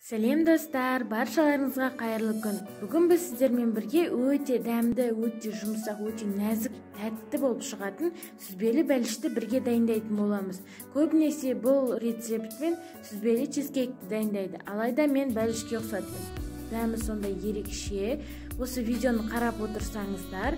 Сәлем, достар! Баршаларыңызға қайырлы күн! Бүгін біз сіздермен бірге өте дәмді, өте жұмсақ, өте нәзік, тәтті болып шығатын сүзбелі бәлішті бірге дайындайтын боламыз. Көбінесе бұл рецептпен сүзбелі чизкейкті дайындайды. Алайда мен бәлішке ұқсаттым. Дәмі сондай ерекше. Осы видеоны қарап отырсаңыздар,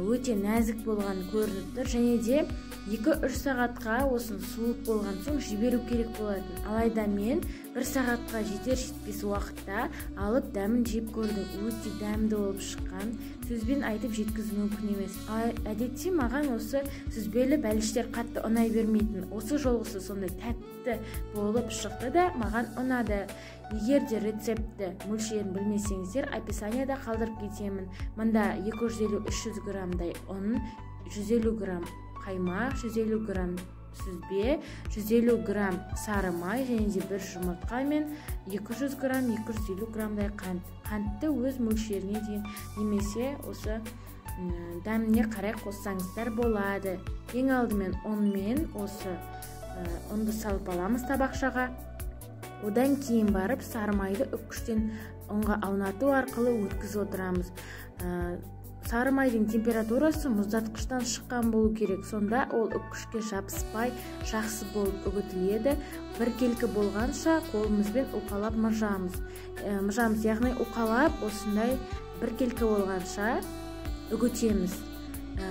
өте нәзік болған көрініп тұр. Және де 2-3 сағатқа осын суып болған соң жіберу керек болатын. Алайда мен 1 сағатқа жетер жетпес уақытта алып, дәмін жеп көрдім. Өте дәмді болып шыққан, сөзбен айтып жеткізу мүмкін емес. Әдетте маған осы сүзбелі бәліштер қатты ұнай бермейтін. Осы жолғысы сондай тәтті болып шықты да, маған ұнады. Егер де рецептті, мөлшерін білмесеңіздер, описанияда қалдырып кетемін. Мында 250-300 граммдай ұн, 150 грамм қаймақ, 150 грамм сүзбе, 150 грамм сары май және де бір жұмыртқа мен 200 грамм, 250 граммдай қант. Қантты өз мөлшеріне дейін немесе осы дәміне қарай қоссаңыздар болады. Ең алдымен ұнмен осы ұнды салып аламыз табақшаға. Одан кейін барып сары майды үккіштен ұнға аунату арқылы өткізіп отырамыз. Сары майдың температурасы мұздатқыштан шыққан болу керек. Сонда ол үккішке жабыспай, жақсы болып үгітіледі. Біркелкі болғанша қолымызбен уқалап мыжамыз. Мыжамыз, яғни уқалап, осындай біркелкі болғанша үгітеміз.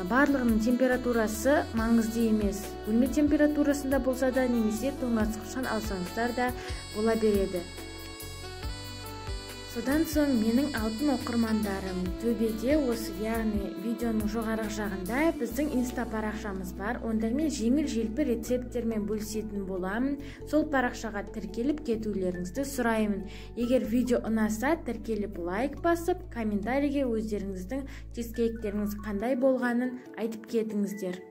Барлығының температурасы маңызды емес. Бөлме температурасында болса да, немесе тоңазытқыштан алсаңыздар да бола береді. Содан соң, менің алтын оқырмандарым, төбеде осы, яғни видеоның жоғарғы жағында біздің инста парақшамыз бар. Онда мен жеңіл желпі рецепттермен бөлісетін боламын. Сол парақшаға тіркеліп кетулеріңізді сұраймын. Егер видео ұнаса, тіркеліп, лайк басып, комментарийге өздеріңіздің чизкейктеріңіз қандай болғанын айтып кетіңіздер.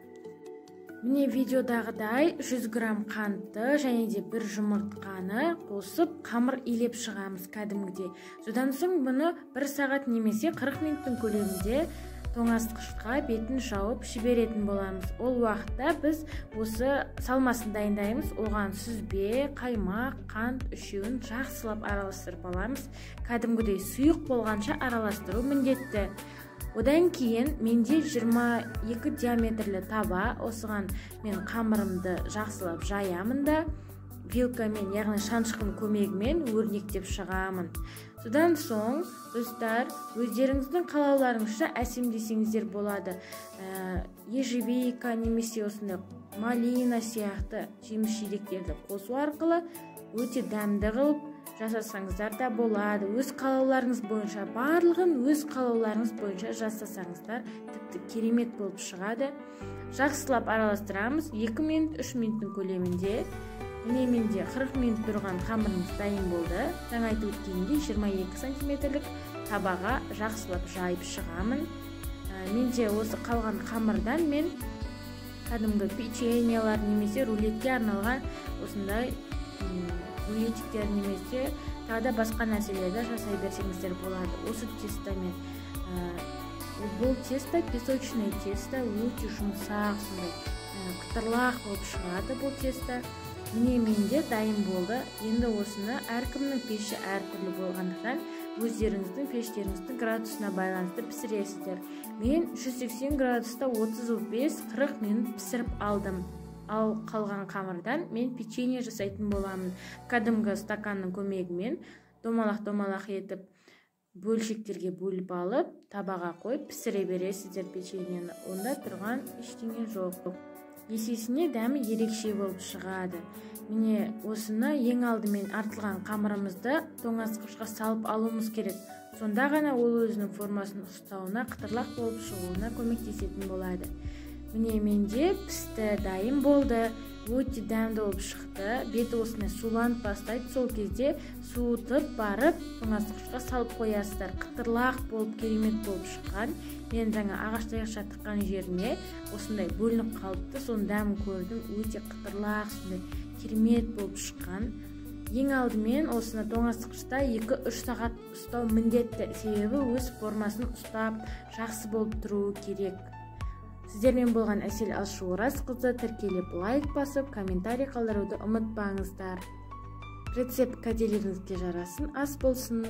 Міне, видеодағыдай 100 грамм қантты және де бір жұмыртқаны қосып, қамыр илеп шығамыз кәдімгідей. Содан соң бұны бір сағат немесе 40 минуттың көлемінде тоңазытқышқа бетін жауып жіберетін боламыз. Ол уақытта біз осы салмасын дайындаймыз. Оған сүзбе, қаймақ, қант үшеуін жақсылап араластырып аламыз. Кәдімгідей сұйық болғанша араластыру міндетті. Одан кейін менде 22 диаметрлі таба. Осыған мен қамырымды жақсылап жаямын да, вилкамен, яғни шанышқының көмегімен өрнектеп шығамын. Содан соң, достар, өздеріңіздің қалауларыңызша әсемдесеңіздер болады. Ежевика немесе осындай малина сияқты жеміс жидектерді қосу арқылы өте дәмді қылып жасасаңыздар да болады. Өз қалауларыңыз бойынша, барлығын өз қалауларыңыз бойынша жасасаңыздар, тіпті керемет болып шығады. Жақсылап араластырамыз 2 минут, 3 минуттың көлемінде. Міне, менде 40 минут тұрған қамырымыз дайын болды. Жаңа айтып өткенімдей, 22 сантиметрлік табаға жақсылап жайып шығамын. Менде осы қалған қамырдан мен кәдімгі печеньелар немесе рулетке арналған осындай рулетиктер немесе тағы да басқа нәрселерді жасай берсеңіздер болады осы тестомен. Бұл тесто песочный тесто, өте жұмсақ, сондай қытырлақ болып шығады бұл тесто. Міне, менде дайын болды. Енді осыны, әркімнің пеші әртүрлі болғандықтан, өздеріңіздің пештеріңіздің градусына байланысты пісіресіздер. Мен 180 градуста 35-40 минут пісіріп алдым. Ал қалған қамырдан мен печенье жасайтын боламын. Кәдімгі стаканның көмегімен домалақ домалақ етіп, бөлшектерге бөліп алып, табаға қойып пісіре бересіздер печеньені. Онда тұрған ештеңе жоқ, есесіне дәмі ерекше болып шығады. Міне, осыны ең алдымен артылған қамырымызды тоңазытқышқа салып алуымыз керек. Сонда ғана ол өзінің формасын ұстауына, қытырлақ болып шығуына көмектесетін болады. Міне, менде пісті, дайын болды. Өте дәмді болып шықты. Беті осындай суланып бастайды. Сол кезде суытып барып, тоңазытқышқа салып қоясыздар. Қытырлақ болып, керемет болып шыққан. Мен жаңа ағаш таяқша тыққан жеріне осындай бөлініп қалыпты. Соның дәмін көрдім, өте қытырлақ, сондай керемет болып шыққан. Ең алдымен осыны тоңазытқышта 2-3 сағат ұстау міндетті, себебі өз формасын ұстап, жақсы болып тұруы керек. Сіздермен болған Әсел Алшуырасқызы. Тіркеліп, лайк басып, комментарий қалдыруды ұмытпаңыздар. Рецепт кәделеріңізге жарасын, ас болсын!